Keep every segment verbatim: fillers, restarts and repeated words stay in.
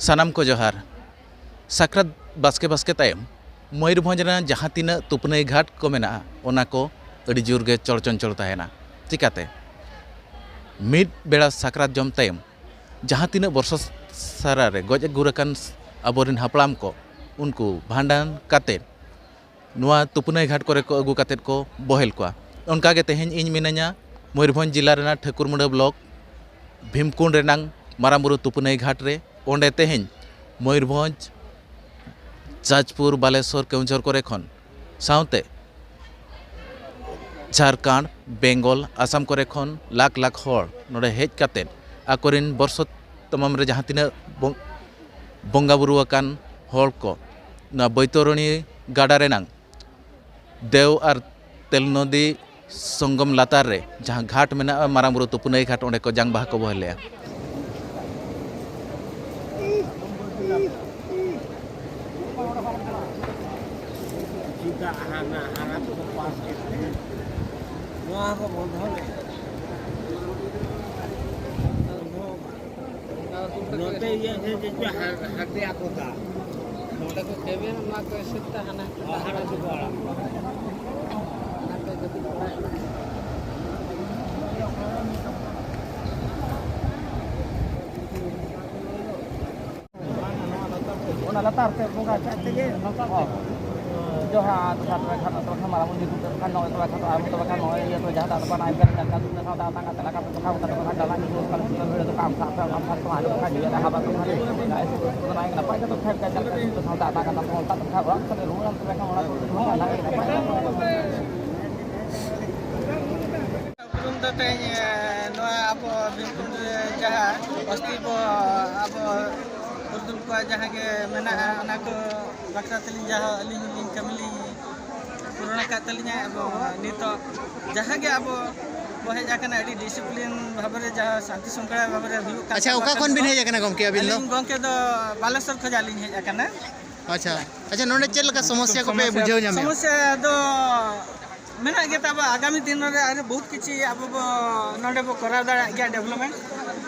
ᱥᱟᱱᱟᱢ ᱠᱚ ᱡᱚᱦᱟᱨ᱾ ᱥᱟᱠᱨᱟᱛ ᱵᱟᱥᱠᱮ ᱵᱟᱥᱠᱮ ᱛᱟᱭᱚᱢ ᱢᱚᱭᱩᱨᱵᱷᱚᱸᱡᱽ ᱨᱮᱱᱟᱜ ᱡᱟᱦᱟᱸ ᱛᱤᱱᱟᱹᱜ ᱛᱩᱯᱱᱟᱹᱭ ᱜᱷᱟᱴ ᱠᱚ ᱢᱮᱱᱟᱜᱼᱟ, ᱚᱱᱟ ᱠᱚ ᱟᱹᱰᱤ ᱡᱳᱨ ᱜᱮ ᱪᱚᱲᱪᱚᱧᱪᱚᱲ ᱛᱟᱦᱮᱱᱟ᱾ ᱪᱤᱠᱟᱹᱛᱮ? ᱢᱤᱫ ᱵᱮᱲᱟ ᱥᱟᱠᱨᱟᱛ ᱡᱚᱢ ᱛᱟᱭᱚᱢ ᱡᱟᱦᱟᱸ ᱛᱤᱱᱟᱹᱜ ᱵᱚᱨᱥᱚ ᱥᱟᱨᱟ ᱨᱮ ᱜᱚᱡ ᱜᱩᱨ ᱟᱠᱟᱱ ᱟᱵᱚᱨᱮᱱ ᱦᱟᱯᱲᱟᱢ ᱠᱚ, ᱩᱱᱠᱩ ᱵᱷᱟᱸᱰᱟᱱ ᱠᱟᱛᱮ ᱱᱚᱣᱟ ᱛᱩᱯᱱᱟᱹᱭ ᱜᱷᱟᱴ ᱠᱚᱨᱮ ᱠᱚ ᱟᱹᱜᱩ ᱠᱟᱛᱮᱫ ᱠᱚ ᱵᱚᱦᱮᱞ ᱠᱚᱣᱟ᱾ ᱚᱱᱠᱟᱜᱮ ᱛᱮᱦᱮᱧ ᱤᱧ ᱢᱤᱱᱟᱹᱧᱟ ᱢᱚᱭᱩᱨᱵᱷᱚᱸᱡᱽ ᱡᱮᱞᱟ ᱨᱮᱱᱟᱜ ᱴᱷᱟᱹᱠᱩᱨᱢᱩᱸᱰᱟᱹ ᱵᱞᱚᱠ ᱵᱷᱤᱢᱠᱩᱸᱰ ᱨᱮᱱᱟᱝ ᱢᱟᱨᱟᱝ ᱵᱩᱨᱩ ᱛᱩᱯᱱᱟᱹᱭ ᱜᱷᱟᱴ ᱨᱮ᱾ ᱚᱸᱰᱮ ᱛᱮᱦᱮᱧ ᱢᱚᱭᱩᱨᱵᱷᱚᱸᱡᱽ, ᱡᱟᱡᱽᱯᱩᱨ, ᱵᱟᱞᱮᱥᱚᱨ, ᱠᱮᱣᱚᱱᱡᱷᱚᱨ ᱠᱚᱨᱮ ᱠᱷᱚᱱ, ᱥᱟᱶᱛᱮ ᱡᱷᱟᱲᱠᱷᱚᱸᱰ, ᱵᱮᱝᱜᱚᱞ, ᱟᱥᱟᱢ ᱠᱚᱨᱮ ᱠᱷᱚᱱ ᱞᱟᱠᱷ ᱞᱟᱠᱷ ᱦᱚᱲ ᱱᱚᱰᱮ ᱦᱮᱡ ᱠᱟᱛᱮᱫ ᱟᱠᱚᱨᱮᱱ ᱵᱚᱨᱥᱚ ᱛᱟᱢᱟᱢ ᱨᱮ ᱡᱟᱦᱟᱸ ᱛᱤᱱᱟᱹᱜ ᱵᱚ-, ᱵᱚᱸᱜᱟ ᱵᱩᱨᱩ ᱟᱠᱟᱱ ᱦᱚᱲ ᱠᱚ ᱱᱚᱣᱟ ᱵᱳᱭᱛᱚᱨᱚᱱᱤ ᱜᱟᱰᱟ ᱨᱮᱱᱟᱝ ᱫᱮᱣ ᱟᱨ ᱛᱮᱞ ᱱᱚᱫᱤ ᱥᱚᱝᱜᱚᱢ ᱞᱟᱛᱟᱨ ᱨᱮ ᱡᱟᱦᱟᱸ ᱜᱷᱟᱴ ᱢᱮᱱᱟᱜᱼᱟ, ᱢᱟᱨᱟᱝ ᱵᱩᱨᱩ ᱛᱩᱯᱱᱟᱹᱭ ᱜᱷᱟᱴ, ᱚᱸᱰᱮ ᱠᱚ ᱡᱟᱝ ᱵᱟᱦᱟ ᱠᱚ ᱵᱚᱦᱮᱞ ᱞᱮᱜᱼᱟ᱾ ᱱᱚᱣᱟ ᱠᱚ ᱵᱚᱱᱫᱷᱚ ᱞᱮ᱾ ᱱᱚᱛᱮ ᱤᱭᱟᱹ ᱥᱮ ᱪᱮᱫ ᱪᱚ ᱦᱟ-, ᱦᱟᱱᱛᱮ ᱟᱠᱚ ᱫᱟ᱾ ᱱᱚᱰᱮ ᱠᱚ ᱠᱮᱵᱮᱱ, ᱚᱱᱟ ᱠᱚ ᱦᱤᱥᱟᱹᱵ ᱛᱮ ᱦᱟᱱᱟ ᱚ, ᱦᱟᱱᱟ ᱫᱚᱠᱚ ᱟᱲᱟᱜ ᱠᱚᱣᱟ᱾ ᱚᱱᱟ ᱠᱚ ᱡᱟᱹᱯᱤᱫ ᱵᱟᱲᱟᱭᱮᱫᱟ᱾ ᱚᱱᱟ ᱞᱟᱛᱟᱨ ᱛᱮ ᱵᱚᱸᱜᱟ ᱪᱟᱜ ᱛᱮᱜᱮ ᱱᱚᱝᱠᱟ ᱛᱮ᱾ ᱡᱚᱦᱟᱨ, ᱡᱚᱦᱟᱨ, ᱡᱚᱦᱟᱨ, ᱡᱚᱦᱟᱨ, ᱢᱟᱨᱟᱝ ᱵᱩᱨᱩ ᱧᱩᱛᱩᱢ ᱛᱮ ᱵᱟᱠᱷᱟᱱ ᱱᱚᱜᱼᱚᱭ ᱛᱚᱵᱮ ᱠᱷᱟᱱ ᱟᱨ ᱛᱚᱵᱮ ᱠᱷᱟᱱ ᱱᱚᱜᱼᱚᱭ ᱤᱭᱟᱹ ᱛᱚ ᱡᱟᱦᱟᱸ ᱫᱟᱜ ᱫᱚ ᱵᱟᱱᱟ ᱮᱢ ᱠᱟᱱ ᱠᱟᱱ ᱫᱩᱱᱤᱭᱟᱹ ᱥᱟᱶ ᱫᱟᱜ ᱛᱟᱝ ᱠᱟᱛᱮ ᱞᱟᱜᱟ ᱛᱮ ᱵᱟᱠᱷᱟᱱ ᱚᱱᱠᱟ ᱫᱚ ᱵᱟᱠᱷᱟᱱ ᱫᱟᱞᱟᱝ ᱤᱫᱤ ᱠᱟᱱᱟ ᱥᱩᱱᱟᱹ ᱵᱷᱤᱲ ᱫᱚ ᱠᱟᱢ ᱥᱟᱵ ᱠᱟᱜ ᱠᱟᱢ ᱥᱟᱵ ᱠᱟᱜ ᱠᱟᱢ ᱥᱟᱵ ᱠᱟᱜ ᱠᱟᱢ ᱥᱟᱵ ᱠᱟᱜ ᱱᱟᱯᱟᱭ ᱜᱮ ᱛᱚ ᱠᱷᱟᱱ ᱠᱟᱱ ᱠᱟᱱ ᱥᱟᱶ ᱫᱟᱜ ᱛᱟᱝ ᱠᱟᱱ ᱛᱟᱵᱚᱱ ᱚᱱᱠᱟ ᱛᱚ ᱠᱷᱟᱱ ᱚᱲᱟᱜ ᱠᱚᱨᱮ ᱨᱩᱣᱟᱹᱲ ᱛᱚᱵᱮ ᱠᱷᱟᱱ ᱚᱲᱟᱜ ᱠᱚᱨᱮ ᱨᱩᱣᱟᱹᱲ ᱱᱟᱯᱟᱭ ᱜᱮ ᱱᱟᱯᱟᱭ᱾ ᱩᱯᱨᱩᱢ ᱫᱚ ᱛᱮᱦᱮᱧ, ᱮ, ᱱᱚᱣᱟ ᱟᱵᱚ ᱵᱷᱤᱢᱠᱩᱸᱰ ᱨᱮ ᱡᱟᱦᱟᱸ ᱚᱥᱛᱤ ᱵᱚ ᱟᱵᱚ ᱯᱩᱨᱩᱫᱷᱩᱞ ᱠᱚᱣᱟᱜ ᱡᱟᱦᱟᱸ ᱜᱮ ᱢᱮᱱᱟᱜᱼᱟ, ᱚᱱᱟ ᱠᱚ ᱵᱟᱠᱷᱨᱟ ᱛᱮᱞᱤᱧ ᱡᱟᱦᱟᱸ ᱟᱹᱞᱤᱧ ᱞᱤᱧ ᱠᱟᱹᱢᱤ ᱞᱤᱧ ᱯᱩᱨᱚᱱ ᱟᱠᱟᱫ ᱛᱟᱹᱞᱤᱧᱟ᱾ ᱮᱵᱚᱝ ᱱᱤᱛᱚᱜ ᱡᱟᱦᱟᱸ ᱜᱮ ᱟᱵᱚ ᱵᱚ ᱦᱮᱡ ᱟᱠᱟᱱᱟ, ᱟᱹᱰᱤ discipline ᱵᱷᱟᱵᱮ ᱨᱮ ᱡᱟᱦᱟᱸ ᱥᱟᱱᱛᱤ ᱥᱚᱝᱠᱷᱮᱲᱟ ᱵᱷᱟᱵᱮ ᱨᱮ ᱦᱩᱭᱩᱜ ᱠᱟᱱ ᱟᱪᱪᱷᱟ, ᱛᱟᱵᱚᱱᱟ ᱚᱠᱟ ᱠᱷᱚᱱ ᱵᱤᱱ ᱠᱟᱹᱢᱤ ᱠᱚ᱾ ᱦᱮᱡ ᱟᱠᱟᱱᱟ ᱜᱚᱢᱠᱮ ᱟᱹᱵᱤᱱ ᱫᱚ? ᱟᱹᱞᱤᱧ ᱜᱚᱢᱠᱮ ᱫᱚ ᱵᱟᱞᱮᱥᱚᱨ ᱠᱷᱚᱱᱟᱜ ᱞᱤᱧ ᱦᱮᱡ ᱟᱠᱟᱱᱟ᱾ ᱟᱪᱪᱷᱟ, ᱟᱪᱪᱷᱟ, ᱱᱚᱰᱮ ᱪᱮᱫ ᱞᱮᱠᱟ ᱥᱚᱢᱚᱥᱥᱟ ᱠᱚᱯᱮ ᱥᱚᱢᱚᱥᱥᱟ, ᱵᱩᱡᱷᱟᱹᱣ ᱧᱟᱢᱮᱫᱼᱟ? ᱥᱚᱢᱚᱥᱥᱟ ᱫᱚ ᱢᱮᱱᱟᱜ ᱜᱮ ᱛᱟᱵᱚ, ᱟᱜᱟᱢᱤ ᱫᱤᱱ ᱨᱮ ᱟᱨᱚ ᱵᱚᱦᱩᱛ ᱠᱤᱪᱷᱩ ᱟᱵᱚ ᱵᱚ ᱱᱚᱰᱮ ᱵᱚ ᱠᱚᱨᱟᱣ ᱫᱟᱲᱮᱭᱟᱜ ᱜᱮᱭᱟ development᱾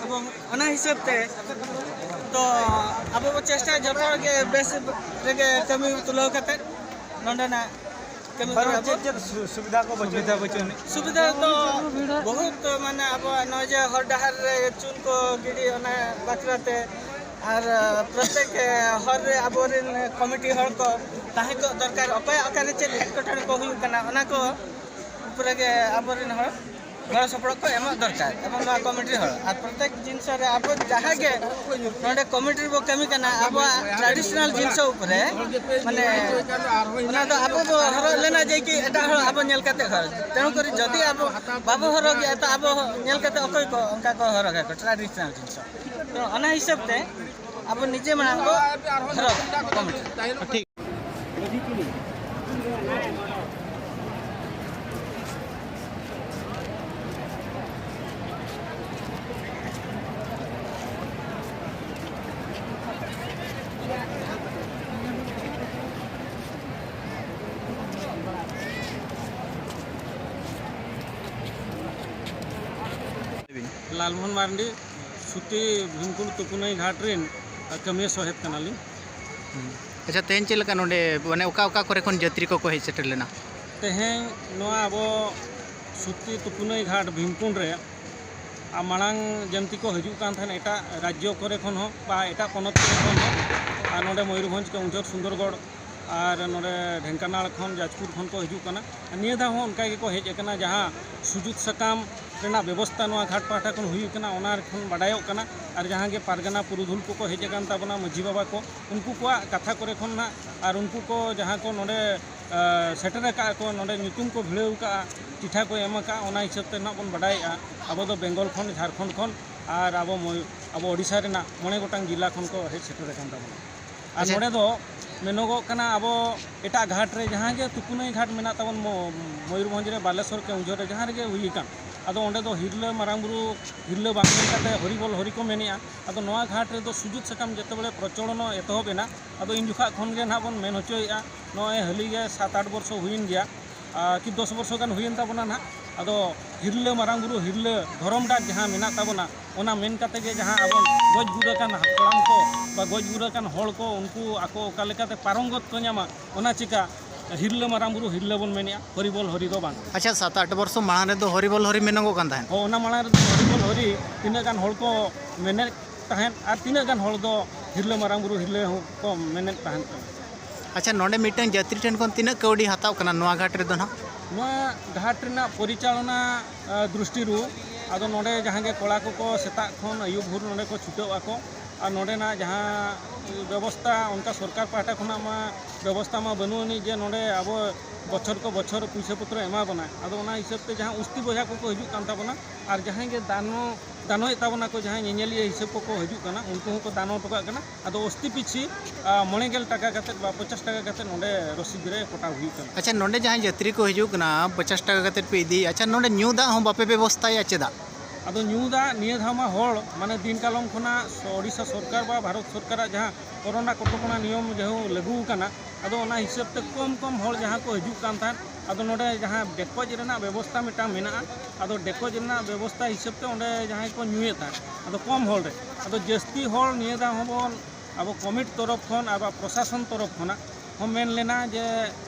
ᱮᱵᱚᱝ ᱚᱱᱟ ᱦᱤᱥᱟᱹᱵ ᱛᱮ ᱛᱚ ᱟᱵᱚ ᱵᱚ ᱪᱮᱥᱴᱟᱭᱟ ᱡᱚᱛᱚ ᱦᱚᱲ ᱜᱮ ᱵᱮᱥ ᱨᱮᱜᱮ ᱠᱟᱹᱢᱤ ᱛᱩᱞᱟᱹᱣ ᱠᱟᱛᱮ ᱱᱚᱰᱮᱱᱟᱜ ᱠᱟᱹᱢᱤ ᱦᱚᱨᱟ ᱵᱚ ᱪᱮᱫ ᱪᱮᱫ ᱥᱩ-, ᱥᱩᱵᱤᱫᱷᱟ ᱠᱚ ᱵᱟᱹᱪᱩᱜ ᱥᱩᱵᱤᱫᱷᱟ ᱟᱹᱱᱤᱡ? ᱵᱟᱹᱪᱩᱜ ᱟᱹᱱᱤᱡ᱾ ᱥᱩᱵᱤᱫᱷᱟ ᱫᱚ ᱵᱚᱦᱩᱛ, ᱢᱟᱱᱮ, ᱟᱵᱚᱣᱟᱜ ᱱᱚᱜᱼᱚᱭ ᱡᱮ ᱦᱚᱨ ᱰᱟᱦᱟᱨ ᱨᱮ ᱪᱩᱱ ᱠᱚ ᱜᱤᱰᱤ, ᱚᱱᱟ ᱵᱟᱠᱷᱨᱟ ᱛᱮ, ᱟᱨ, ᱟ, ᱯᱨᱚᱛᱮᱠ, ᱮ, ᱦᱚᱨ ᱨᱮ ᱟᱵᱚᱨᱮᱱ ᱠᱚᱢᱤᱴᱤ ᱦᱚᱲ ᱠᱚ ᱛᱟᱦᱮᱸ ᱠᱚᱜ ᱫᱚᱨᱠᱟᱨ, ᱚᱠᱚᱭᱟᱜ ᱚᱠᱟᱨᱮ ᱪᱮᱫ ᱮᱴᱠᱮᱴᱚᱬᱮ ᱠᱚ ᱦᱩᱭᱩᱜ ᱠᱟᱱᱟ, ᱚᱱᱟ ᱠᱚ ᱩᱯᱨᱮ ᱜᱮ ᱟᱵᱚᱨᱮᱱ ᱦᱚᱲ ᱜᱚᱲᱚ ᱥᱚᱯᱚᱦᱚᱫ ᱠᱚ ᱮᱢᱚᱜ ᱫᱚᱨᱠᱟᱨ, ᱮᱵᱚᱝ ᱱᱚᱣᱟ ᱠᱚᱢᱤᱴᱤ ᱦᱚᱲ᱾ ᱟᱨ ᱯᱨᱚᱛᱮᱠ ᱡᱤᱱᱤᱥ ᱨᱮ ᱟᱵᱚ ᱡᱟᱦᱟᱸ ᱜᱮ ᱱᱚᱰᱮ ᱠᱚᱢᱤᱴᱤ ᱨᱮᱵᱚ ᱠᱟᱹᱢᱤ ᱠᱟᱱᱟ, ᱟᱵᱚᱣᱟᱜ traditional ᱡᱤᱱᱤᱥ ᱩᱯᱨᱮ, ᱢᱟᱱᱮ, ᱚᱱᱟ ᱫᱚ ᱟᱵᱚ ᱵᱚ ᱦᱚᱨᱚᱜ ᱞᱮᱱᱟ ᱡᱮ ᱠᱤ ᱮᱴᱟᱜ ᱦᱚᱲ ᱟᱵᱚ ᱧᱮᱞ ᱠᱟᱛᱮ ᱦᱚᱨᱚᱜ᱾ ᱛᱮᱬᱩ ᱠᱚᱨᱮ ᱡᱩᱫᱤ ᱟᱵᱚ ᱵᱟᱵᱚ ᱦᱚᱨᱚᱜᱮᱜᱼᱟ, ᱛᱚ ᱟᱵᱚ ᱧᱮᱞ ᱠᱟᱛᱮ ᱚᱠᱚᱭ ᱠᱚ ᱚᱱᱠᱟ ᱠᱚ ᱦᱚᱨᱚᱜᱟ ᱠᱚ traditional ᱡᱤᱱᱤᱥ? ᱛᱚ ᱚᱱᱟ ᱦᱤᱥᱟᱹᱵ ᱛᱮ ᱟᱵᱚ ᱱᱤᱡᱮ ᱢᱟᱲᱟᱝ ᱵᱚ ᱦᱚᱨᱚᱜᱟ ᱠᱚᱢᱤᱴᱤ᱾ ᱴᱷᱤᱠ᱾ ᱞᱟᱞᱢᱳᱦᱚᱱ ᱢᱟᱨᱰᱤ, ᱥᱩᱛᱤ ᱵᱷᱤᱢᱠᱩᱸᱰ ᱛᱩᱯᱩᱱᱟᱹᱭ ᱜᱷᱟᱴ ᱨᱮᱱ ᱠᱟᱹᱢᱤᱭᱟᱹ ᱥᱚᱦᱮᱫ ᱠᱟᱱᱟᱞᱤᱧ᱾ ᱦᱩᱸ᱾ ᱟᱪᱪᱷᱟ, ᱛᱮᱦᱮᱧ ᱪᱮᱫ ᱞᱮᱠᱟ ᱱᱚᱰᱮ, ᱢᱟᱱᱮ, ᱚᱠᱟ ᱚᱠᱟ ᱠᱚᱨᱮ ᱠᱷᱚᱱ ᱡᱟᱹᱛᱨᱤ ᱠᱚᱠᱚ ᱦᱮᱡ ᱥᱮᱴᱮᱨ ᱞᱮᱱᱟ? ᱛᱮᱦᱮᱧ ᱱᱚᱣᱟ ᱟᱵᱚ ᱥᱩᱛᱤ ᱛᱩᱯᱩᱱᱟᱹᱭ ᱜᱷᱟᱴ ᱵᱷᱤᱢᱠᱩᱸᱰ ᱨᱮ, ᱟᱨ ᱢᱟᱲᱟᱝ ᱡᱮᱢᱛᱤ ᱠᱚ ᱦᱤᱡᱩᱜ ᱠᱟᱱ ᱛᱟᱦᱮᱱ ᱮᱴᱟᱜ ᱨᱟᱡᱽᱡᱚ ᱠᱚᱨᱮ ᱠᱷᱚᱱ ᱦᱚᱸ ᱵᱟ ᱮᱴᱟᱜ ᱯᱚᱱᱚᱛ ᱠᱚᱨᱮ ᱠᱷᱚᱱ ᱦᱚᱸ, ᱟᱨ ᱱᱚᱰᱮ ᱢᱚᱭᱩᱨᱵᱷᱚᱸᱡᱽ, ᱠᱮᱣᱚᱱᱡᱷᱚᱨ, ᱥᱩᱱᱫᱚᱨᱜᱚᱲ, ᱟᱨ ᱱᱚᱰᱮ ᱰᱷᱮᱱᱠᱟᱱᱟᱞ ᱠᱷᱚᱱ, ᱡᱟᱡᱽᱯᱩᱨ ᱠᱷᱚᱱ ᱠᱚ ᱦᱤᱡᱩᱜ ᱠᱟᱱᱟ᱾ ᱟᱨ ᱱᱤᱭᱟᱹ ᱫᱷᱟᱣ ᱦᱚᱸ ᱚᱱᱠᱟ ᱜᱮᱠᱚ ᱦᱮᱡ ᱟᱠᱟᱱᱟ, ᱡᱟᱦᱟᱸ ᱥᱩᱡᱩᱛ ᱥᱟᱠᱟᱢ ᱨᱮᱱᱟᱜ ᱵᱮᱵᱚᱥᱛᱷᱟ ᱱᱚᱣᱟ ᱜᱷᱟᱴ ᱯᱟᱦᱴᱟ ᱠᱷᱚᱱ ᱦᱩᱭ ᱟᱠᱟᱱᱟ, ᱚᱱᱟ ᱠᱷᱚᱱ ᱵᱟᱰᱟᱭᱚᱜ ᱠᱟᱱᱟ᱾ ᱟᱨ ᱡᱟᱦᱟᱸ ᱜᱮ ᱯᱟᱨᱜᱟᱱᱟ ᱯᱩᱨᱩᱫᱷᱩᱞ ᱠᱚᱠᱚ ᱦᱮᱡ ᱟᱠᱟᱱ ᱛᱟᱵᱚᱱᱟ, ᱢᱟᱹᱡᱷᱤ ᱵᱟᱵᱟ ᱠᱚ, ᱩᱱᱠᱩ ᱠᱚᱣᱟᱜ ᱠᱟᱛᱷᱟ ᱠᱚᱨᱮ ᱠᱷᱚᱱ ᱱᱟᱜ, ᱟᱨ ᱩᱱᱠᱩ ᱠᱚ ᱡᱟᱦᱟᱸ ᱠᱚ ᱱᱚᱰᱮ, ᱟ, ᱥᱮᱴᱮᱨ ᱟᱠᱟᱫ ᱠᱚ, ᱱᱚᱰᱮ ᱧᱩᱛᱩᱢ ᱠᱚ ᱵᱷᱤᱲᱟᱹᱣ ᱟᱠᱟᱫᱼᱟ, ᱪᱤᱴᱷᱟ ᱠᱚ ᱮᱢ ᱟᱠᱟᱫᱼᱟ, ᱚᱱᱟ ᱦᱤᱥᱟᱹᱵ ᱛᱮ ᱱᱟᱜ ᱵᱚᱱ ᱵᱟᱰᱟᱭᱮᱫᱼᱟ᱾ ᱟᱵᱚ ᱫᱚ ᱵᱮᱝᱜᱚᱞ ᱠᱷᱚᱱ, ᱡᱷᱟᱲᱠᱷᱚᱸᱰ ᱠᱷᱚᱱ, ᱟᱨ ᱟᱵᱚ ᱢᱚᱭ-, ᱟᱵᱚ ᱳᱰᱤᱥᱟ ᱨᱮᱱᱟᱜ ᱢᱚᱬᱮ ᱜᱚᱴᱟᱝ ᱡᱤᱞᱟ ᱠᱷᱚᱱ ᱠᱚ ᱦᱮᱡ ᱥᱮᱴᱮᱨ ᱟᱠᱟᱱ ᱛᱟᱵᱚᱱᱟ᱾ ᱟᱨ ᱟᱪᱪᱷᱟ᱾ ᱱᱚᱰᱮ ᱫᱚ ᱢᱮᱱᱚᱜᱚᱜ ᱠᱟᱱᱟ, ᱟᱵᱚ ᱮᱴᱟᱜ ᱜᱷᱟᱴ ᱨᱮ ᱡᱟᱦᱟᱸ ᱜᱮ ᱛᱩᱯᱩᱱᱟᱹᱭ ᱜᱷᱟᱴ ᱢᱮᱱᱟᱜ ᱛᱟᱵᱚᱱ, ᱢᱚ-, ᱢᱚᱭᱩᱨᱵᱷᱚᱸᱡᱽ ᱨᱮ, ᱵᱟᱞᱮᱥᱚᱨ, ᱠᱮᱣᱚᱱᱡᱷᱚᱨ ᱨᱮ, ᱡᱟᱦᱟᱸ ᱨᱮᱜᱮ ᱦᱩᱭ ᱟᱠᱟᱱ, ᱟᱫᱚ ᱚᱸᱰᱮ ᱫᱚ ᱦᱤᱨᱞᱟᱹ ᱢᱟᱨᱟᱝ ᱵᱩᱨᱩ, ᱦᱤᱨᱞᱟᱹ ᱵᱟᱝ ᱢᱮᱱ ᱠᱟᱛᱮ ᱦᱚᱨᱤᱵᱚᱞ ᱦᱚᱨᱤ ᱠᱚ ᱢᱮᱱᱮᱜᱼᱟ᱾ ᱟᱫᱚ ᱱᱚᱣᱟ ᱜᱷᱟᱴ ᱨᱮᱫᱚ ᱥᱩᱡᱩᱛ ᱥᱟᱠᱟᱢ ᱡᱮᱛᱮ ᱵᱮᱲᱮ ᱯᱨᱚᱪᱚᱞᱚᱱ ᱮᱛᱚᱦᱚᱵ ᱮᱱᱟ, ᱟᱫᱚ ᱤᱱ ᱡᱚᱠᱷᱟᱜ ᱠᱷᱚᱱ ᱜᱮ ᱱᱟᱦᱟᱜ ᱵᱚᱱ ᱢᱮᱱ ᱦᱚᱪᱚᱭᱮᱜᱼᱟ, ᱱᱚᱜᱼᱚᱭ ᱦᱟᱹᱞᱤ ᱜᱮ ᱥᱟᱛ ᱟᱴ ᱵᱚᱨᱥᱚ ᱦᱩᱭᱮᱱ ᱜᱮᱭᱟ, ᱟᱨ ᱠᱤ ᱫᱚᱥ ᱵᱚᱨᱥᱚ ᱜᱟᱱ ᱦᱩᱭᱮᱱ ᱛᱟᱵᱚᱱᱟ ᱱᱟᱦᱟᱜ᱾ ᱟᱫᱚ ᱦᱤᱨᱞᱟᱹ ᱢᱟᱨᱟᱝ ᱵᱩᱨᱩ, ᱦᱤᱨᱞᱟᱹ ᱫᱷᱚᱨᱚᱢ ᱰᱟᱠ ᱡᱟᱦᱟᱸ ᱢᱮᱱᱟᱜ ᱛᱟᱵᱚᱱᱟ, ᱚᱱᱟ ᱢᱮᱱ ᱠᱟᱛᱮ ᱜᱮ ᱡᱟᱦᱟᱸ ᱟᱵᱚ ᱜᱚᱡ ᱜᱩᱨ ᱟᱠᱟᱱ ᱦᱟᱯᱲᱟᱢ ᱠᱚ ᱵᱟ ᱜᱚᱡ ᱜᱩᱨ ᱟᱠᱟᱱ ᱦᱚᱲ ᱠᱚ, ᱩᱱᱠᱩ ᱟᱠᱚ ᱚᱠᱟ ᱞᱮᱠᱟᱛᱮ ᱯᱟᱨᱚᱢ ᱜᱚᱫ ᱠᱚ ᱧᱟᱢᱟ, ᱚᱱᱟ ᱪᱤᱠᱟ ᱦᱤᱨᱞᱟᱹ ᱢᱟᱨᱟᱝ ᱵᱩᱨᱩ ᱦᱤᱨᱞᱟᱹ ᱵᱚᱱ ᱢᱮᱱᱮᱜᱼᱟ, ᱦᱚᱨᱤᱵᱚᱞ ᱦᱚᱨᱤ ᱫᱚ ᱵᱟᱝ᱾ ᱟᱪᱪᱷᱟ, ᱥᱟᱛ ᱟᱴ ᱵᱚᱨᱥᱚ ᱢᱟᱲᱟᱝ ᱨᱮᱫᱚ ᱦᱚᱨᱤᱵᱚᱞ ᱦᱚᱨᱤ ᱢᱮᱱᱚᱜᱚᱜ ᱠᱟᱱ ᱛᱟᱦᱮᱸᱫ᱾ ᱦᱚᱸ, ᱚᱱᱟ ᱢᱟᱲᱟᱝ ᱨᱮᱫᱚ ᱦᱚᱨᱤᱵᱚᱞ ᱦᱚᱨᱤ ᱛᱤᱱᱟᱹᱜ ᱜᱟᱱ ᱦᱚᱲ ᱠᱚ ᱢᱮᱱᱮᱫ ᱛᱟᱦᱮᱸᱫ ᱟᱨ ᱛᱤᱱᱟᱹᱜ ᱜᱟᱱ ᱦᱚᱲ ᱫᱚ ᱦᱤᱨᱞᱟᱹ ᱢᱟᱨᱟᱝ ᱵᱩᱨᱩ ᱦᱤᱨᱞᱟᱹ ᱦᱚᱸ ᱠᱚ ᱢᱮᱱᱮᱫ ᱛᱟᱦᱮᱸᱫ ᱠᱟᱱᱟ᱾ ᱟᱪᱪᱷᱟ, ᱱᱚᱰᱮ ᱢᱤᱫᱴᱟᱝ ᱡᱟᱹᱛᱨᱤ ᱴᱷᱮᱱ ᱠᱷᱚᱱ ᱛᱤᱱᱟᱹᱜ ᱠᱟᱹᱣᱰᱤ ᱦᱟᱛᱟᱣ ᱠᱟᱱᱟ ᱱᱚᱣᱟ ᱜᱷᱟᱴ ᱨᱮᱫᱚ ᱱᱟᱦᱟᱜ? ᱱᱚᱣᱟ ᱜᱷᱟᱴ ᱨᱮᱱᱟᱜ ᱯᱚᱨᱤᱪᱟᱞᱚᱱᱟ, ᱟ, ᱫᱨᱤᱥᱴᱤ ᱨᱩ, ᱟᱫᱚ ᱱᱚᱰᱮ ᱡᱟᱦᱟᱸ ᱜᱮ ᱠᱚᱲᱟ ᱠᱚᱠᱚ ᱥᱮᱛᱟᱜ ᱠᱷᱚᱱ ᱟᱹᱭᱩᱵ ᱵᱷᱳᱨ ᱱᱚᱰᱮ ᱠᱚ ᱪᱷᱩᱴᱟᱹᱣ ᱟᱠᱚ, ᱟᱨ ᱱᱚᱰᱮᱱᱟᱜ ᱡᱟᱦᱟᱸ ᱵᱮᱵᱚᱥᱛᱷᱟ, ᱚᱱᱠᱟ ᱥᱚᱨᱠᱟᱨ ᱯᱟᱦᱴᱟ ᱠᱷᱚᱱᱟᱜ ᱢᱟ ᱵᱮᱵᱚᱥᱛᱷᱟ ᱢᱟ ᱵᱟᱹᱱᱩᱜ ᱟᱹᱱᱤᱡ ᱡᱮ ᱱᱚᱰᱮ ᱟᱵᱚ ᱵᱚᱪᱷᱚᱨ ᱠᱚ ᱵᱚᱪᱷᱚᱨ ᱯᱩᱭᱥᱟᱹ ᱯᱚᱛᱨᱚ ᱮᱢᱟ ᱵᱚᱱᱟ᱾ ᱟᱫᱚ ᱚᱱᱟ ᱦᱤᱥᱟᱹᱵ ᱛᱮ ᱡᱟᱦᱟᱸ ᱩᱥᱛᱤ ᱵᱚᱭᱦᱟ ᱠᱚᱠᱚ ᱦᱤᱡᱩᱜ ᱠᱟᱱ ᱛᱟᱵᱚᱱᱟ ᱟᱨ ᱡᱟᱦᱟᱸᱭ ᱜᱮ ᱫᱟᱱᱚ, ᱫᱟᱱᱚᱭᱮᱫ ᱛᱟᱵᱚᱱᱟ ᱠᱚ, ᱡᱟᱦᱟᱸᱭ ᱧᱮᱧᱮᱞᱤᱭᱟᱹ ᱦᱤᱥᱟᱹᱵ ᱠᱚᱠᱚ ᱦᱤᱡᱩᱜ ᱠᱟᱱᱟ, ᱩᱱᱠᱩ ᱦᱚᱸᱠᱚ ᱫᱟᱱ ᱦᱚᱴᱚ ᱠᱟᱜ ᱠᱟᱱᱟ᱾ ᱟᱫᱚ ᱚᱥᱛᱤ ᱯᱤᱪᱷᱤ, ᱟ, ᱢᱚᱬᱮ ᱜᱮᱞ ᱴᱟᱠᱟ ᱠᱟᱛᱮᱫ ᱵᱟ ᱯᱚᱧᱪᱟᱥ ᱴᱟᱠᱟ ᱠᱟᱛᱮᱫ ᱱᱚᱰᱮ ᱨᱚᱥᱤᱫ ᱨᱮ ᱠᱚᱴᱟᱣ ᱦᱩᱭᱩᱜ ᱠᱟᱱᱟ᱾ ᱟᱪᱪᱷᱟ, ᱱᱚᱰᱮ ᱡᱟᱦᱟᱸᱭ ᱡᱟᱹᱛᱨᱤ ᱠᱚ ᱦᱤᱡᱩᱜ ᱠᱟᱱᱟ, ᱯᱚᱧᱪᱟᱥ ᱴᱟᱠᱟ ᱠᱟᱛᱮᱫ ᱯᱮ ᱤᱫᱤᱭᱮᱫᱼᱟ, ᱟᱪᱪᱷᱟ, ᱱᱚᱰᱮ ᱧᱩ ᱫᱟᱜ ᱦᱚᱸ ᱵᱟᱯᱮ ᱵᱮᱵᱚᱥᱛᱷᱟᱭᱟ ᱪᱮᱫᱟᱜ? ᱟᱫᱚ ᱧᱩ ᱫᱟᱜ ᱱᱤᱭᱟᱹ ᱫᱷᱟᱣ ᱢᱟ ᱦᱚᱲ, ᱢᱟᱱᱮ, ᱫᱤᱱ ᱠᱟᱞᱚᱢ ᱠᱷᱚᱱᱟᱜ ᱥᱚ-, ᱳᱰᱤᱥᱟ ᱥᱚᱨᱠᱟᱨ ᱵᱟ ᱵᱷᱟᱨᱚᱛ ᱥᱚᱨᱠᱟᱨᱟᱜ ᱡᱟᱦᱟᱸ ᱠᱚᱨᱳᱱᱟ ᱠᱚᱴᱚᱠᱚᱱᱟ ᱱᱤᱭᱚᱢ ᱡᱟᱦᱟᱸ ᱞᱟᱹᱜᱩ ᱟᱠᱟᱱᱟ, ᱟᱫᱚ ᱚᱱᱟ ᱦᱤᱥᱟᱹᱵ ᱛᱮ ᱠᱚᱢ ᱠᱚᱢ ᱦᱚᱲ ᱡᱟᱦᱟᱸ ᱠᱚ ᱦᱤᱡᱩᱜ ᱠᱟᱱ ᱛᱟᱦᱮᱸᱫ, ᱟᱫᱚ ᱱᱚᱰᱮ ᱡᱟᱦᱟᱸ ᱰᱮᱠᱚᱡ ᱨᱮᱱᱟᱜ ᱵᱮᱵᱚᱥᱛᱷᱟ ᱢᱤᱫᱴᱟᱝ ᱢᱮᱱᱟᱜᱼᱟ, ᱟᱫᱚ ᱰᱮᱠᱚᱡ ᱨᱮᱱᱟᱜ ᱵᱮᱵᱚᱥᱛᱷᱟ ᱦᱤᱥᱟᱹᱵ ᱛᱮ ᱚᱸᱰᱮ ᱡᱟᱦᱟᱸᱭ ᱠᱚ ᱧᱩᱭᱮᱫ ᱛᱟᱦᱮᱸᱫ, ᱟᱫᱚ ᱠᱚᱢ ᱦᱚᱲ ᱨᱮ, ᱟᱫᱚ ᱡᱟᱹᱥᱛᱤ ᱦᱚᱲ ᱱᱤᱭᱟᱹ ᱫᱷᱟᱣ ᱦᱚᱸᱵᱚᱱ, ᱟᱵᱚ ᱠᱚᱢᱤᱴᱤ ᱛᱚᱨᱚᱯ ᱠᱷᱚᱱ ᱟᱨ ᱯᱨᱚᱥᱟᱥᱚᱱ ᱛᱚᱨᱚᱯ ᱠᱷᱚᱱᱟᱜ ᱦᱚᱸ ᱢᱮᱱ ᱞᱮᱱᱟ ᱡᱮ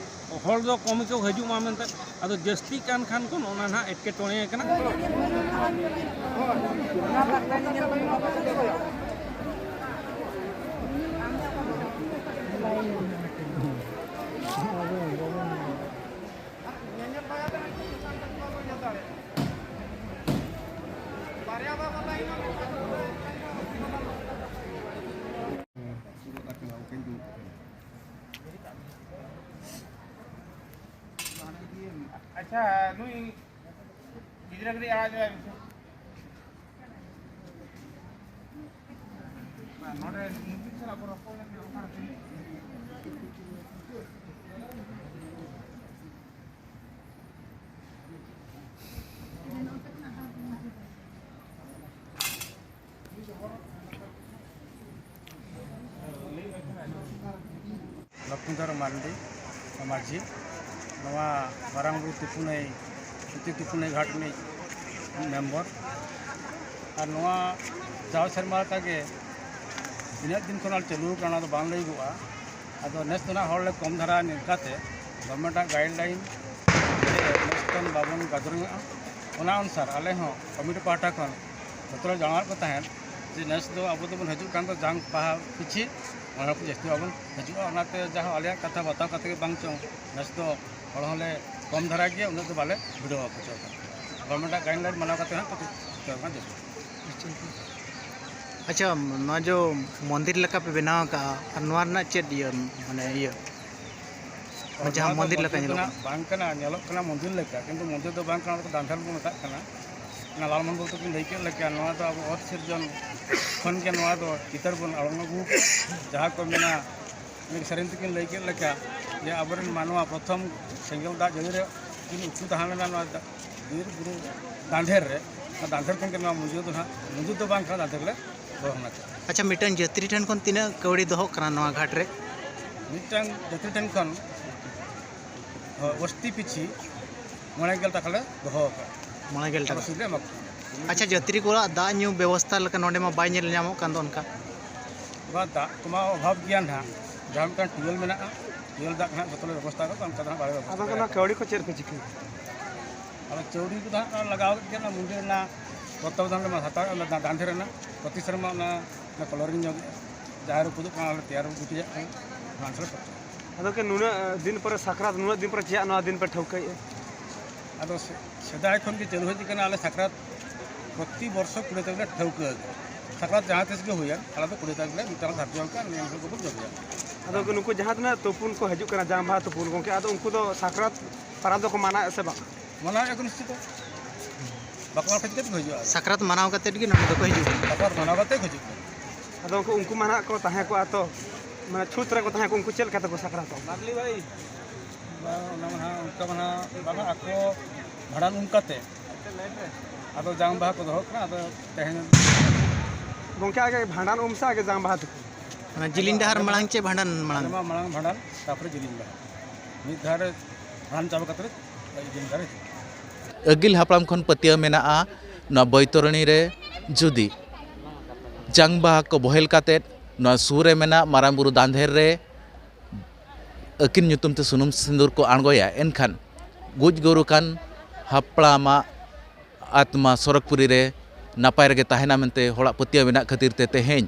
ᱦᱚᱲ ᱫᱚ ᱠᱚᱢ ᱜᱮᱠᱚ ᱦᱤᱡᱩᱜ ᱢᱟ ᱢᱮᱱᱛᱮ, ᱟᱫᱚ ᱡᱟᱹᱥᱛᱤᱜ ᱠᱟᱱ ᱠᱷᱟᱱ ᱠᱚ ᱚᱱᱟ ᱱᱟᱦᱟᱜ ᱮᱴᱠᱮᱴᱚᱬᱮ ᱠᱟᱱᱟ᱾ ᱟᱪᱪᱷᱟ, ᱱᱩᱭ ᱜᱤᱫᱽᱨᱟᱹ ᱠᱟᱹᱴᱤᱡ ᱟᱲᱟᱜ ᱧᱚᱜ ᱟᱭ ᱢᱮᱥᱮ᱾ ᱱᱚᱰᱮ ᱱᱩᱠᱤᱱ ᱥᱟᱞᱟᱜ ᱠᱚ ᱨᱚᱯᱚᱲ ᱞᱮᱱ ᱜᱮ, ᱚᱠᱟ ᱨᱮ ᱛᱤᱱᱟᱹᱜ? ᱞᱚᱠᱷᱢᱤᱫᱷᱚᱨ ᱢᱟᱨᱰᱤ, ᱢᱟᱹᱡᱷᱤ᱾ ᱱᱚᱣᱟ ᱢᱟᱨᱟᱝ ᱵᱩᱨᱩ ᱛᱤᱯᱩᱱᱟᱹᱭ ᱥᱤᱛᱤ ᱴᱩᱠᱩᱱᱟᱹᱭ ᱜᱷᱟᱴ ᱨᱤᱱᱤᱡ ᱢᱮᱢᱵᱚᱨ᱾ ᱟᱨ ᱱᱚᱣᱟ ᱡᱟᱣ ᱥᱮᱨᱢᱟ ᱞᱮᱠᱟᱜᱮ ᱛᱤᱱᱟᱹᱜ ᱫᱤᱱ ᱠᱷᱚᱱ ᱟᱨ ᱪᱟᱹᱞᱩ ᱟᱠᱟᱱᱟ, ᱚᱱᱟ ᱫᱚ ᱵᱟᱝ ᱞᱟᱹᱭᱚᱜᱚᱜᱼᱟ᱾ ᱟᱫᱚ ᱱᱮᱥ ᱫᱚ ᱱᱟᱜ ᱦᱚᱲ ᱞᱮ ᱠᱚᱢ ᱫᱷᱟᱨᱟ ᱧᱚᱜ ᱠᱟᱛᱮ ᱜᱚᱵᱷᱚᱨᱱᱢᱮᱱᱴ ᱟᱜ ᱜᱟᱭᱤᱰ ᱞᱟᱭᱤᱱ ᱛᱮ ᱱᱮᱥ ᱠᱷᱚᱱ ᱵᱟᱵᱚᱱ ᱜᱟᱫᱚᱨᱚᱜᱼᱟ᱾ ᱚᱱᱟ ᱚᱱᱩᱥᱟᱨ ᱟᱞᱮ ᱦᱚᱸ ᱠᱚᱢᱤᱴᱤ ᱯᱟᱦᱴᱟ ᱠᱷᱚᱱ ᱡᱚᱛᱚ ᱞᱮ ᱡᱟᱱᱟᱣᱮᱫ ᱠᱚ ᱛᱟᱦᱮᱸᱫ ᱡᱮ ᱱᱮᱥ ᱫᱚ ᱟᱵᱚ ᱫᱚᱵᱚᱱ ᱦᱤᱡᱩᱜ ᱠᱟᱱ ᱫᱚ ᱡᱟᱝ ᱵᱟᱦᱟ ᱯᱤᱪᱷᱤ ᱢᱚᱬᱮ ᱦᱚᱲ ᱠᱷᱚᱱ ᱡᱟᱹᱥᱛᱤ ᱵᱟᱵᱚᱱ ᱦᱤᱡᱩᱜᱼᱟ᱾ ᱚᱱᱟᱛᱮ ᱡᱟᱦᱟᱸ ᱟᱞᱮᱭᱟᱜ ᱠᱟᱛᱷᱟ ᱵᱟᱛᱟᱣ ᱠᱟᱛᱮ ᱜᱮ ᱵᱟᱝ ᱪᱚᱝ ᱱᱮᱥ ᱫᱚ ᱦᱚᱲ ᱦᱚᱸᱞᱮ ᱠᱚᱢ ᱫᱷᱟᱨᱟ ᱜᱮᱭᱟ, ᱩᱱᱟᱹᱜ ᱫᱚ ᱵᱟᱞᱮ ᱵᱷᱤᱲᱟᱹᱣ ᱟᱠᱚ ᱦᱚᱪᱚ ᱠᱟᱱᱟ᱾ ᱜᱚᱵᱷᱚᱨᱱᱢᱮᱱᱴ ᱟᱜ ᱜᱟᱭᱤᱰ ᱞᱟᱭᱤᱱ ᱢᱟᱱᱟᱣ ᱠᱟᱛᱮ ᱦᱟᱸᱜ ᱠᱟᱹᱴᱤᱡ ᱪᱚᱞ ᱢᱟ ᱡᱟᱹᱥᱛᱤ᱾ ᱟᱪᱪᱷᱟ, ᱱᱚᱣᱟ ᱡᱚ ᱢᱚᱱᱫᱤᱨ ᱞᱮᱠᱟ ᱯᱮ ᱵᱮᱱᱟᱣ ᱟᱠᱟᱫᱼᱟ, ᱟᱨ ᱱᱚᱣᱟ ᱨᱮᱱᱟᱜ ᱪᱮᱫ ᱤᱭᱟᱹ, ᱢᱟᱱᱮ ᱤᱭᱟᱹ, ᱟᱨ ᱡᱟᱦᱟᱸ ᱱᱚᱣᱟ ᱫᱚ ᱢᱚᱱᱫᱤᱨ ᱞᱮᱠᱟ ᱢᱚᱱᱫᱤᱨ ᱫᱚ ᱧᱮᱞᱚᱜ ᱱᱟᱜ ᱠᱟᱱᱟ? ᱵᱟᱝ ᱠᱟᱱᱟ, ᱧᱮᱞᱚᱜ ᱠᱟᱱᱟ ᱢᱚᱱᱫᱤᱨ ᱞᱮᱠᱟ, ᱠᱤᱱᱛᱩ ᱢᱚᱱᱫᱤᱨ ᱫᱚ ᱵᱟᱝ ᱠᱟᱱᱟ, ᱚᱱᱟ ᱫᱚ ᱰᱟᱱᱰᱷᱟᱞ ᱵᱚᱱ ᱢᱮᱛᱟᱜ ᱠᱟᱱᱟ᱾ ᱚᱱᱟ ᱞᱟᱞᱢᱳᱦᱚᱱ ᱵᱟᱹᱵᱩ ᱛᱟᱹᱠᱤᱱ ᱞᱟᱹᱭ ᱠᱮᱫ ᱞᱮᱠᱟ, ᱱᱚᱣᱟ ᱫᱚ ᱟᱵᱚ ᱚᱛ ᱥᱤᱨᱡᱚᱱ ᱠᱷᱚᱱ ᱜᱮ ᱱᱚᱣᱟ ᱫᱚ ᱪᱤᱛᱟᱹᱨ ᱵᱚᱱ ᱟᱬᱜᱚ ᱟᱹᱜᱩ ᱟᱠᱟᱫᱟ᱾ ᱡᱟᱦᱟᱸ ᱠᱚ ᱢᱮᱱᱟ, ᱢᱤᱫ ᱥᱮᱨᱮᱧ ᱛᱮᱠᱤᱱ ᱞᱟᱹᱭ ᱠᱮᱫ ᱞᱮᱠᱟ ᱡᱮ ᱟᱵᱚᱨᱮᱱ ᱢᱟᱱᱣᱟ ᱯᱨᱚᱛᱷᱚᱢ ᱥᱮᱸᱜᱮᱞ ᱫᱟᱜ ᱡᱟᱹᱲᱤ ᱨᱮ ᱠᱤᱱ ᱩᱠᱩ ᱛᱟᱦᱮᱸ ᱞᱮᱱᱟ ᱱᱚᱣᱟ ᱫᱟ-, ᱵᱤᱨ ᱵᱩᱨᱩ ᱫᱟᱸᱫᱷᱮᱨ ᱨᱮ᱾ ᱚᱱᱟ ᱫᱟᱸᱫᱷᱮᱨ ᱠᱷᱚᱱ ᱜᱮ ᱱᱚᱣᱟ ᱢᱚᱱᱫᱤᱨ ᱫᱚ ᱱᱟᱦᱟᱜ, ᱢᱚᱱᱫᱤᱨ ᱫᱚ ᱵᱟᱝ ᱠᱟᱱᱟ, ᱫᱟᱸᱫᱷᱮᱨ ᱞᱮ ᱵᱚᱞᱚᱱᱟ᱾ ᱟᱪᱪᱷᱟ, ᱢᱤᱫᱴᱟᱝ ᱡᱟᱹᱛᱨᱤ ᱴᱷᱮᱱ ᱠᱷᱚᱱ ᱛᱤᱱᱟᱹᱜ ᱠᱟᱹᱣᱰᱤ ᱫᱚᱦᱚᱜ ᱠᱟᱱᱟ ᱱᱚᱣᱟ ᱜᱷᱟᱴ ᱨᱮ? ᱢᱤᱫᱴᱟᱝ ᱡᱟᱹᱛᱨᱤ ᱴᱷᱮᱱ ᱠᱷᱚᱱ, ᱦᱳᱭ, ᱵᱚᱥᱛᱤ ᱯᱤᱪᱷᱤ ᱢᱚᱬᱮ ᱜᱮᱞ ᱴᱟᱠᱟ ᱞᱮ ᱫᱚᱦᱚ ᱟᱠᱟᱫᱼᱟ᱾ ᱢᱚᱬᱮ ᱜᱮᱞ ᱴᱟᱠᱟ᱾ ᱨᱚᱥᱤᱫ ᱞᱮ ᱮᱢᱟ ᱠᱚ ᱠᱟᱱᱟ᱾ ᱟᱪᱪᱷᱟ, ᱡᱟᱹᱛᱨᱤ ᱠᱚᱣᱟᱜ ᱫᱟᱜ ᱧᱩ ᱵᱮᱵᱚᱥᱛᱷᱟ ᱞᱮᱠᱟ ᱱᱚᱰᱮ ᱢᱟ ᱵᱟᱭ ᱧᱮᱞ ᱧᱟᱢᱚᱜ ᱠᱟᱱ ᱫᱚ ᱚᱱᱠᱟ᱾ ᱵᱟᱝ, ᱫᱟᱜ ᱠᱚᱢᱟ ᱚᱵᱷᱟᱵᱽ ᱜᱮᱭᱟ ᱱᱟᱦᱟᱜ᱾ ᱡᱟᱦᱟᱸ ᱢᱤᱫᱴᱟᱝ ᱴᱤᱭᱩᱵᱽᱣᱮᱞ ᱢᱮᱱᱟᱜᱼᱟ, ᱴᱤᱭᱩᱵᱽᱣᱮᱞ ᱫᱟᱜ ᱱᱟᱦᱟᱜ ᱡᱚᱛᱚ ᱞᱮ ᱵᱮᱵᱚᱥᱛᱷᱟ ᱟᱠᱟᱫᱟ, ᱚᱱᱠᱟ ᱫᱚ ᱱᱟᱦᱟᱜ ᱵᱟᱞᱮ ᱵᱮᱵᱚᱥᱛᱷᱟ ᱟᱫᱚ ᱚᱱᱟ ᱫᱟᱲᱮᱭᱟᱜᱼᱟ᱾ ᱠᱟᱹᱣᱰᱤ ᱠᱚ ᱪᱮᱫ ᱨᱮᱯᱮ ᱪᱤᱠᱟᱹᱭᱟ? ᱟᱫᱚ ᱠᱟᱹᱣᱰᱤ ᱠᱚᱫᱚ ᱦᱟᱸᱜ ᱞᱟᱜᱟᱣ ᱠᱮᱫ ᱜᱮᱭᱟ, ᱚᱱᱟ ᱢᱚᱱᱫᱤᱨ ᱨᱮᱱᱟᱜ ᱛᱚᱛᱛᱣᱟᱫᱷᱟᱱ ᱞᱮ ᱦᱟᱛᱟᱣ ᱮᱫᱟ, ᱚᱱᱟ ᱫᱟᱸᱫᱷᱮᱨ ᱨᱮᱱᱟᱜ ᱯᱨᱚᱛᱤ ᱥᱮᱨᱢᱟ ᱚᱱᱟ, ᱚᱱᱟ ᱠᱚᱞᱚᱨᱤᱝ ᱧᱚᱜ ᱮᱫᱟ, ᱡᱟᱦᱟᱸ ᱨᱮ ᱨᱟᱹᱯᱩᱫᱚᱜ ᱠᱟᱱᱟ, ᱚᱱᱟ ᱞᱮ ᱛᱮᱭᱟᱨ ᱜᱩᱴᱤᱭᱟᱜ ᱠᱟᱱᱟ, ᱚᱱᱟ ᱥᱮ ᱟᱫᱚ ᱠᱤ ᱱᱩᱱᱟᱹᱜ ᱫᱤᱱ ᱯᱚᱨᱮ ᱥᱟᱠᱨᱟᱛ, ᱱᱩᱱᱟᱹᱜ ᱫᱤᱱ ᱯᱚᱨᱮ ᱪᱮᱫᱟᱜ ᱱᱚᱣᱟ ᱫᱤᱱ ᱯᱮ ᱴᱷᱟᱹᱣᱠᱟᱹᱭᱮᱫᱼᱟ? ᱟᱫᱚ ᱥᱮ-, ᱥᱮᱫᱟᱭ ᱠᱷᱚᱱ ᱜᱮ ᱪᱟᱹᱞᱩ ᱦᱮᱡ ᱟᱠᱟᱱᱟ, ᱟᱞᱮ ᱥᱟᱠᱨᱟᱛ ᱯᱨᱚᱛᱤ ᱵᱚᱨᱥᱚ ᱠᱩᱲᱤ ᱛᱟᱹᱨᱤᱠᱷ ᱞᱮ ᱴᱷᱟᱹᱣᱠᱟᱹ ᱟᱠᱟᱫᱟ᱾ ᱥᱟᱠᱨᱟᱛ ᱡᱟᱦᱟᱸ ᱛᱤᱥ ᱜᱮ ᱦᱩᱭᱮᱱ, ᱟᱞᱮ ᱫᱚ ᱠᱩᱲᱤ ᱛᱟᱹᱨᱤᱠᱷ ᱞᱮ ᱢᱤᱫᱴᱟᱝ ᱫᱷᱟᱨᱡᱚ ᱟᱠᱟᱫᱼᱟ, ᱱᱤᱭᱟᱹ ᱦᱤᱞᱳᱜ ᱜᱮᱵᱚᱱ ᱡᱚᱢᱮᱭᱟ᱾ ᱟᱫᱚ ᱱᱩᱠᱩ ᱡᱟᱦᱟᱸ ᱛᱤᱱᱟᱹᱜ ᱛᱩᱯᱩᱱ ᱠᱚ ᱦᱤᱡᱩᱜ ᱠᱟᱱᱟ, ᱡᱟᱝ ᱵᱟᱦᱟ ᱛᱩᱯᱩᱱ, ᱜᱚᱢᱠᱮ, ᱟᱫᱚ ᱩᱱᱠᱩ ᱫᱚ ᱥᱟᱠᱨᱟᱛ ᱯᱟᱨᱟᱵᱽ ᱫᱚᱠᱚ ᱢᱟᱱᱟᱣᱮᱫᱼᱟ ᱥᱮ ᱵᱟᱝ? ᱢᱟᱱᱟᱣᱮᱫᱼᱟ ᱠᱚ ᱱᱤᱥᱪᱤᱛ᱾ ᱵᱟᱠᱚ ᱢᱟᱱᱟᱣ ᱠᱷᱟᱹᱛᱤᱨ ᱛᱮ ᱦᱤᱡᱩᱜᱼᱟ᱾ ᱥᱟᱠᱨᱟᱛ ᱢᱟᱱᱟᱣ ᱠᱟᱛᱮᱫ ᱜᱮ ᱱᱚᱰᱮ ᱫᱚᱠᱚ ᱦᱤᱡᱩᱜᱼᱟ᱾ ᱥᱟᱠᱨᱟᱛ ᱢᱟᱱᱟᱣ ᱠᱟᱛᱮᱫ ᱠᱚ ᱦᱤᱡᱩᱜ ᱠᱟᱱᱟ᱾ ᱟᱫᱚ ᱩᱱᱠᱩ, ᱩᱱᱠᱩ ᱢᱟ ᱱᱟᱦᱟᱜ ᱠᱚ ᱛᱟᱦᱮᱸ ᱠᱚᱜᱼᱟ ᱛᱚ, ᱢᱟᱱᱮ ᱪᱷᱩᱛ ᱨᱮᱠᱚ ᱛᱟᱦᱮᱸ ᱠᱚᱜᱼᱟ, ᱩᱱᱠᱩ ᱪᱮᱫ ᱞᱮᱠᱟ ᱛᱮᱠᱚ ᱥᱟᱠᱨᱟᱛᱚᱜᱼᱟ? ᱵᱟᱝ, ᱚᱱᱟ ᱢᱟ ᱱᱟᱦᱟᱜ, ᱚᱱᱠᱟ ᱢᱟ ᱱᱟᱦᱟᱜ ᱵᱟᱝᱟ, ᱟᱠᱚ ᱵᱷᱟᱸᱰᱟᱱ ᱩᱢ ᱠᱟᱛᱮ, ᱟᱫᱚ ᱡᱟᱝ ᱵᱟᱦᱟ ᱠᱚ ᱫᱚᱦᱚ ᱠᱟᱱᱟ, ᱟᱫᱚ ᱛᱮᱦᱮᱧ ᱜᱚᱢᱠᱮ, ᱟᱜᱮ ᱵᱷᱟᱸᱰᱟᱱ ᱩᱢ ᱥᱮ ᱟᱜᱮ ᱡᱟᱝ ᱵᱟᱦᱟ ᱛᱩᱯᱩᱱ? ᱚᱱᱟ ᱡᱤᱞᱤᱧ ᱰᱟᱦᱟᱨ ᱢᱟᱲᱟᱝ ᱪᱮ ᱵᱷᱟᱸᱰᱟᱱ ᱢᱟᱲᱟᱝ? ᱟᱞᱮ ᱢᱟ ᱢᱟᱲᱟᱝ ᱵᱷᱟᱸᱰᱟᱱ, ᱛᱟᱨᱯᱚᱨᱮ ᱡᱤᱞᱤᱧ ᱰᱟᱦᱟᱨ᱾ ᱢᱤᱫ ᱫᱷᱟᱣ ᱨᱮ ᱵᱷᱟᱸᱰᱟᱱ ᱪᱟᱵᱟ ᱠᱟᱛᱮ ᱨᱮ ᱡᱤᱞᱤᱧ ᱰᱟᱦᱟᱨ ᱨᱮ ᱦᱤᱡᱩᱜᱼᱟ᱾ ᱟᱹᱜᱤᱞ ᱦᱟᱯᱲᱟᱢ ᱠᱷᱚᱱ ᱯᱟᱹᱛᱭᱟᱹᱣ ᱢᱮᱱᱟᱜᱼᱟ, ᱱᱚᱣᱟ ᱵᱳᱭᱛᱚᱨᱚᱱᱤ ᱨᱮ ᱡᱩᱫᱤ ᱡᱟᱝ ᱵᱟᱦᱟ ᱠᱚ ᱵᱚᱦᱮᱞ ᱠᱟᱛᱮᱫ ᱱᱚᱣᱟ ᱥᱩᱨ ᱨᱮ ᱢᱮᱱᱟᱜ ᱢᱟᱨᱟᱝ ᱵᱩᱨᱩ ᱫᱟᱱᱫᱷᱮᱨ ᱨᱮ ᱟᱹᱠᱤᱱ ᱧᱩᱛᱩᱢ ᱛᱮ ᱥᱩᱱᱩᱢ ᱥᱤᱸᱫᱩᱨ ᱠᱚ ᱟᱬᱜᱚᱭᱟ, ᱮᱱᱠᱷᱟᱱ ᱜᱩᱡ ᱜᱩᱨ ᱟᱠᱟᱱ ᱦᱟᱯᱲᱟᱢᱟᱜ ᱟᱛᱢᱟ ᱥᱚᱨᱚᱜᱽᱯᱩᱨᱤ ᱨᱮ ᱱᱟᱯᱟᱭ ᱨᱮᱜᱮ ᱛᱟᱦᱮᱱᱟ ᱢᱮᱱᱛᱮ ᱦᱚᱲᱟᱜ ᱯᱟᱹᱛᱭᱟᱹᱣ ᱢᱮᱱᱟᱜ ᱠᱷᱟᱹᱛᱤᱨ ᱛᱮ ᱛᱮᱦᱮᱧ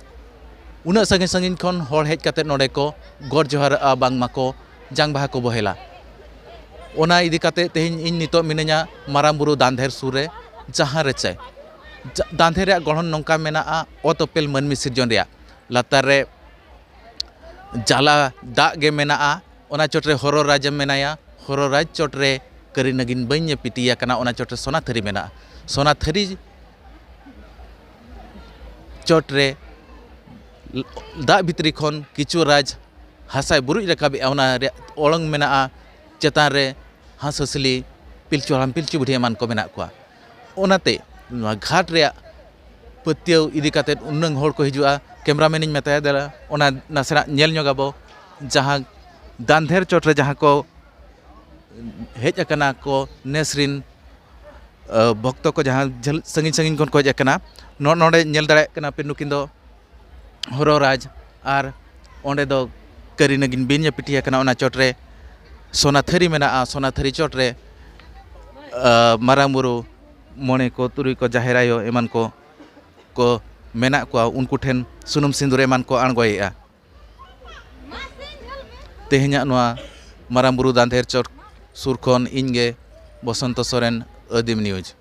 ᱩᱱᱟᱹᱜ ᱥᱟᱺᱜᱤᱧ ᱥᱟᱺᱜᱤᱧ ᱠᱷᱚᱱ ᱦᱚᱲ ᱦᱮᱡ ᱠᱟᱛᱮ ᱱᱚᱰᱮ ᱠᱚ ᱜᱚᱰ ᱡᱚᱦᱟᱨᱚᱜᱼᱟ, ᱵᱟᱝᱢᱟ ᱠᱚ ᱡᱟᱝ ᱵᱟᱦᱟ ᱠᱚ ᱵᱚᱦᱮᱞᱟ᱾ ᱚᱱᱟ ᱤᱫᱤ ᱠᱟᱛᱮ ᱛᱮᱦᱮᱧ ᱤᱧ ᱱᱤᱛᱚᱜ ᱢᱤᱱᱟᱹᱧᱟ ᱢᱟᱨᱟᱝ ᱵᱩᱨᱩ ᱫᱟᱱᱫᱷᱮᱨ ᱥᱩᱨ ᱨᱮ, ᱡᱟᱦᱟᱸ ᱨᱮ ᱪᱮ ᱡᱟ-, ᱫᱟᱱᱫᱷᱮᱨ ᱨᱮᱭᱟᱜ ᱜᱚᱲᱦᱚᱱ ᱱᱚᱝᱠᱟ ᱢᱮᱱᱟᱜᱼᱟ, ᱚᱛ ᱚᱯᱮᱞ ᱢᱟᱹᱱᱢᱤ ᱥᱤᱨᱡᱚᱱ ᱨᱮᱭᱟᱜ᱾ ᱞᱟᱛᱟᱨ ᱨᱮ ᱡᱟᱞᱟ ᱫᱟᱜ ᱜᱮ ᱢᱮᱱᱟᱜᱼᱟ, ᱚᱱᱟ ᱪᱚᱴᱨᱮ ᱦᱚᱨᱚ ᱨᱟᱡᱽ ᱮᱢ ᱢᱮᱱᱟᱭᱟ, ᱦᱚᱨᱚ ᱨᱟᱡᱽ ᱪᱚᱴᱨᱮ ᱠᱟᱹᱨᱤ ᱱᱟᱹᱜᱤᱱ ᱵᱟᱹᱧ ᱯᱤᱴᱤ ᱟᱠᱟᱱᱟ, ᱚᱱᱟ ᱪᱚᱴᱨᱮ ᱥᱚᱱᱟ ᱛᱷᱟᱹᱨᱤ ᱢᱮᱱᱟᱜᱼᱟ᱾ ᱥᱚᱱᱟ ᱛᱷᱟᱹᱨᱤ ᱪᱚᱴᱨᱮ ᱫᱟᱜ ᱵᱷᱤᱛᱨᱤ ᱠᱷᱚᱱ ᱠᱤᱪᱩ ᱨᱟᱡᱽ ᱦᱟᱥᱟᱭ ᱵᱩᱨᱩᱡ ᱨᱟᱠᱟᱵᱮᱜᱼᱟ, ᱚᱱᱟ ᱨᱮᱭᱟᱜ ᱚᱲᱚᱝ ᱢᱮᱱᱟᱜᱼᱟ᱾ ᱪᱮᱛᱟᱱ ᱨᱮ ᱦᱟᱸᱥ ᱦᱟᱸᱥᱞᱤ ᱯᱤᱞᱪᱩ ᱦᱟᱲᱟᱢ ᱯᱤᱞᱪᱩ ᱵᱩᱰᱷᱤ ᱮᱢᱟᱱ ᱠᱚ ᱢᱮᱱᱟᱜ ᱠᱚᱣᱟ᱾ ᱚᱱᱟᱛᱮ ᱱᱚᱣᱟ ᱜᱷᱟᱴ ᱨᱮᱭᱟᱜ ᱯᱟᱹᱛᱭᱟᱹᱣ ᱤᱫᱤ ᱠᱟᱛᱮᱫ ᱩᱱᱟᱹᱝ ᱦᱚᱲ ᱠᱚ ᱦᱤᱡᱩᱜᱼᱟ᱾ ᱠᱮᱢᱨᱟᱢᱮᱱᱤᱧ ᱢᱮᱛᱟᱭᱟ, ᱫᱮᱞᱟ ᱚᱱᱟ ᱱᱟᱥᱮᱱᱟᱜ ᱧᱮᱞ ᱧᱚᱜ ᱟᱵᱚ, ᱡᱟᱦᱟᱸ ᱫᱟᱱᱫᱷᱮᱨ ᱪᱚᱴ ᱨᱮ ᱡᱟᱦᱟᱸ ᱠᱚ ᱦᱮᱡ ᱟᱠᱟᱱᱟ ᱠᱚ ᱱᱮᱥ ᱨᱤᱱ, ᱟᱹ, ᱵᱷᱚᱠᱛᱚ ᱠᱚ ᱡᱟᱦᱟᱸ ᱡᱷᱟᱹᱞ, ᱥᱟᱺᱜᱤᱧ ᱥᱟᱺᱜᱤᱧ ᱠᱷᱚᱱ ᱠᱚ ᱦᱮᱡ ᱟᱠᱟᱱᱟ, ᱱᱚ-, ᱱᱚᱰᱮ ᱧᱮᱞ ᱫᱟᱲᱮᱭᱟᱜ ᱠᱟᱱᱟ ᱯᱮ, ᱱᱩᱠᱤᱱ ᱫᱚ ᱦᱚᱨᱚ ᱨᱟᱡᱽ, ᱟᱨ ᱚᱸᱰᱮ ᱫᱚ ᱠᱟᱹᱨᱤ ᱱᱟᱹᱜᱤᱱ ᱵᱤᱧ ᱮ ᱯᱤᱴᱤ ᱟᱠᱟᱱᱟ᱾ ᱚᱱᱟ ᱪᱚᱴ ᱨᱮ ᱥᱚᱱᱟ ᱛᱷᱟᱹᱨᱤ ᱢᱮᱱᱟᱜᱼᱟ, ᱥᱚᱱᱟ ᱛᱷᱟᱹᱨᱤ ᱪᱚᱴ ᱨᱮ, ᱟᱹ, ᱢᱟᱨᱟᱝ ᱵᱩᱨᱩ, ᱢᱚᱬᱮ ᱠᱚ, ᱛᱩᱨᱩᱭ ᱠᱚ, ᱡᱟᱦᱮᱨ ᱟᱭᱳ ᱮᱢᱟᱱ ᱠᱚ, ᱠᱚ ᱢᱮᱱᱟᱜ ᱠᱚᱣᱟ, ᱩᱱᱠᱩ ᱴᱷᱮᱱ ᱥᱩᱱᱩᱢ ᱥᱤᱸᱫᱩᱨ ᱮᱢᱟᱱ ᱠᱚ ᱟᱬᱜᱚᱭᱮᱜᱼᱟ᱾ ᱛᱮᱦᱮᱧᱟᱜ ᱱᱚᱣᱟ ᱢᱟᱨᱟᱝ ᱵᱩᱨᱩ ᱫᱟᱱᱫᱷᱮᱨ ᱪᱚᱴ ᱥᱩᱨ ᱠᱷᱚᱱ ᱤᱧ ᱜᱮ ᱵᱚᱥᱚᱱᱛᱚ ᱥᱚᱨᱮᱱ, ᱟᱹᱫᱤᱢ ᱱᱤᱭᱩᱡᱽ᱾